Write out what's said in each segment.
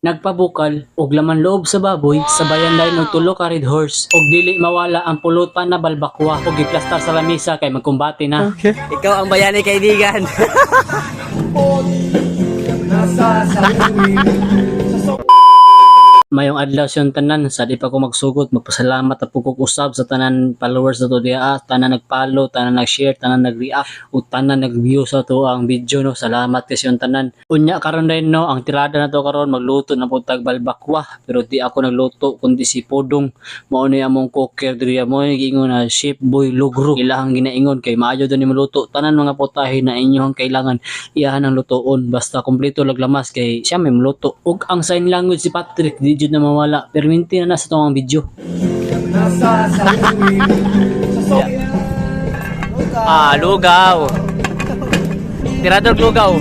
Nagpabukal og laman loob sa baboy, sabayan dayon og tulo ka Red Horse, og dili mawala ang pulutan na balbakwa og giplastar sa lamisa kay magkumbate na. Ikaw ang bayani, kaibigan. Mayong adlaw siyang tanan. Sa di pa ko magsugot, magpasalamat at pugok usab sa tanan followers na to diha, tanan nag-follow, tanan nag-share, tanan nag-react ug tanan nag-view sa to ang video, no. Salamat kay siyang tanan. Unya karon din, no, ang tirada na to karon, magluto na pud tag balbakwa, pero di ako nagluto kundi si Podong. Mao ni among cooker diri, mo ni giingon na Chef Boy Logro ilahang ginaingon kay maayo daw ni maluto. Tanan mga putahe na inyong kailangan, iyahan ang lutoon, basta kompleto laglamas kay siya may maluto. Ug ang sign language si Patrick di jud na mawala, perminti na na sa tong video. Ah, lugaw. Tirador lugaw.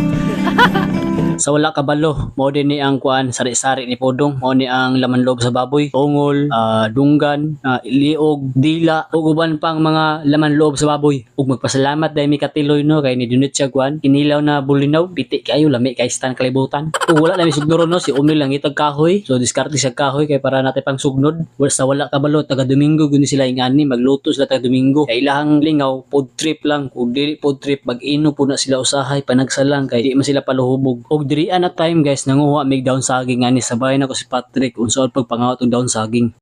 Sa wala kabalo, mao din ni ang kuan, sari-sari ni Podong, mao ni ang laman loob sa baboy, tungol, dunggan, liog, dila, ug uban pang mga laman loob sa baboy. Ug magpasalamat dahil mi katiloy, no, kay ni dunit siya kuan, kinilaw na bulinaw, piti kayo, lami kay stan kalibutan. Ug wala na mi sugnoron, no, si Umil lang itag kahoy, so diskarte siya kahoy kay para natay pang sugnod. Wala sa wala kabalo, taga Domingo guni sila ingani, magluto sila taga Domingo. Kay ilahang lingaw, food trip lang, kung dili food trip, mag-ino po na sila usahay, panagsalang kay di man sila paluhubog. Og diri na time, guys, nanguha mig daon saging ani, sabay na ko si Patrick unsa pagpangawat og daon saging.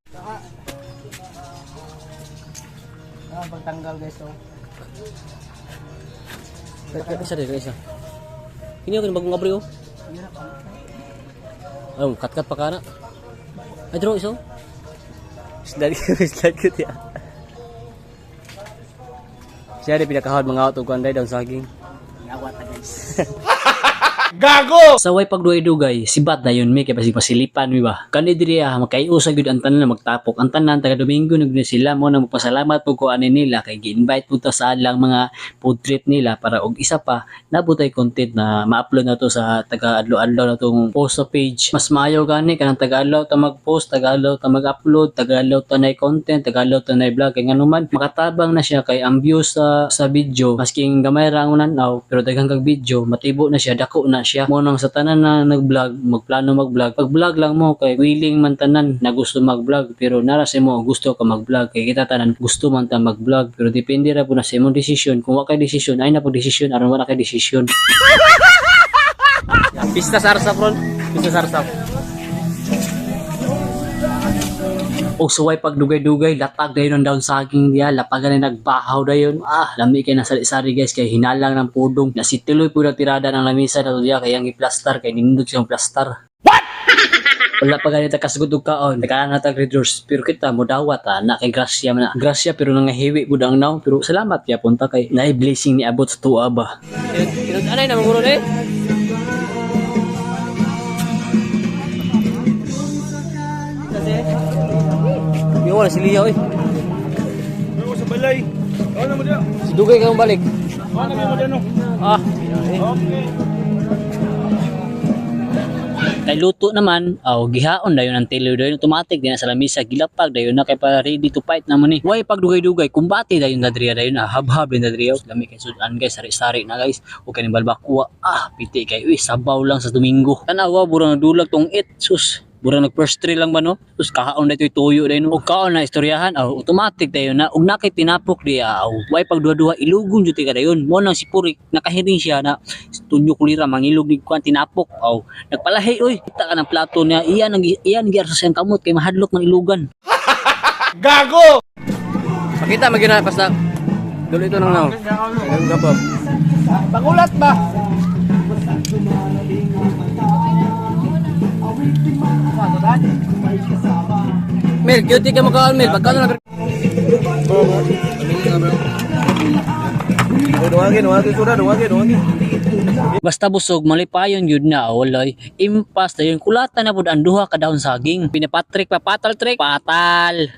Ah, pagtanggal, guys, oh. Isa dito, isa. Kini ako bagong abri, oh. Ay, kat-kat pa kana. Ay, dro iso. Slide ko, slide ko tiya. Siya di pinakahod mga auto kuan daon saging. Nawat na, guys. Sa way pagdugay-dugay, sibat na yun mi kay basig masilipan mi ba. Kani diri ah, makaiusa gyud ang tanan na magtapok. Ang tanan taga Domingo nag sila mo nang magpasalamat pud ko ani nila kay gi-invite pud ta sa adlang mga food trip nila para og isa pa nabutay content na ma-upload na to sa taga adlaw-adlaw na tong post sa page. Mas maayo gani kanang taga adlaw ta mag-post, taga adlaw ta mag-upload, taga adlaw ta nay content, taga adlaw ta nay vlog kay nganuman makatabang na siya kay ang views sa video, masking gamay ra ang nan-aw, pero daghan kag video, matibo na siya, dako na siya. Mo nang sa tanan na nag-vlog, magplano mag-vlog, pag-vlog lang mo kay willing man tanan na gusto mag-vlog, pero nara sa mo gusto ka mag-vlog kay kita tanan gusto man ta mag-vlog, pero depende ra po na sa imong desisyon. Kung wa kay desisyon, ay na po desisyon aron wala kay desisyon. Pista sarsap ron. Pista sarsap. Og suway pagdugay-dugay, latag dayon ang daon saging diya, lapagan na nagbahaw dayon. Ah, lami kay nasari-sari, guys, kay hinalang ng pudong. Na si Tiloy po na tirada ng lamisa na to diya kay ang iplastar kay nindot siyang plastar. What? Wala pa ganito kasugod og kaon. Nagkaan na tag readers pero kita mo dawat ah, na kay grasya man na. Grasya pero nangahiwi pud ang naw, pero salamat kaya punta kay naay blessing ni abot sa tuwa ba. Tinod anay na manguro eh. Yung wala si Liyaw eh. Sa balay. Ano mo diya? Si Dugay kang balik. Ano mo diya, no? Ah, Okay. Kay luto naman, aw gihaon dayon ang tiloy dayon, automatic din na sa lamisa, gilapag dayon na kay para ready to fight na mo ni. Way pagdugay-dugay, kumbate dayon na diriya dayon, ah, habhab din na diriya. Lami kay sudan, guys, sari-sari na, guys. O kaning balbakwa, ah, piti kay uy, sabaw lang sa Domingo. Tanawa burang nadulag tong it, sus. Burang nag first three lang ba, no? Sus, kahaon na ito'y tuyo dayon. Og kaon na istoryahan, aw automatic dayon na og nakay tinapok diya, aw way pagduha-duha, ilugon jud ka dayon. Mo nang si Purik nakahiring siya na tunyo kulira mangilog ni kuan tinapok, aw nagpalahi oy. Kita ka ng plato niya, iyan ang iyan giar sa siyang kamot kay mahadlok man ilugan. Gago! Pakita magina basta dulo ito nang naw. Ang gabab. Pangulat ba? Mel, cutie ka mo kaon, Mel. Pagkaon na. Duwagin, duwagin, sudah, duwagin, duwagin. Basta busog malipayon yun na walay. Impas dayon kulata na pud ang duha ka dahon saging. Pinapatrik pa patal trick patal.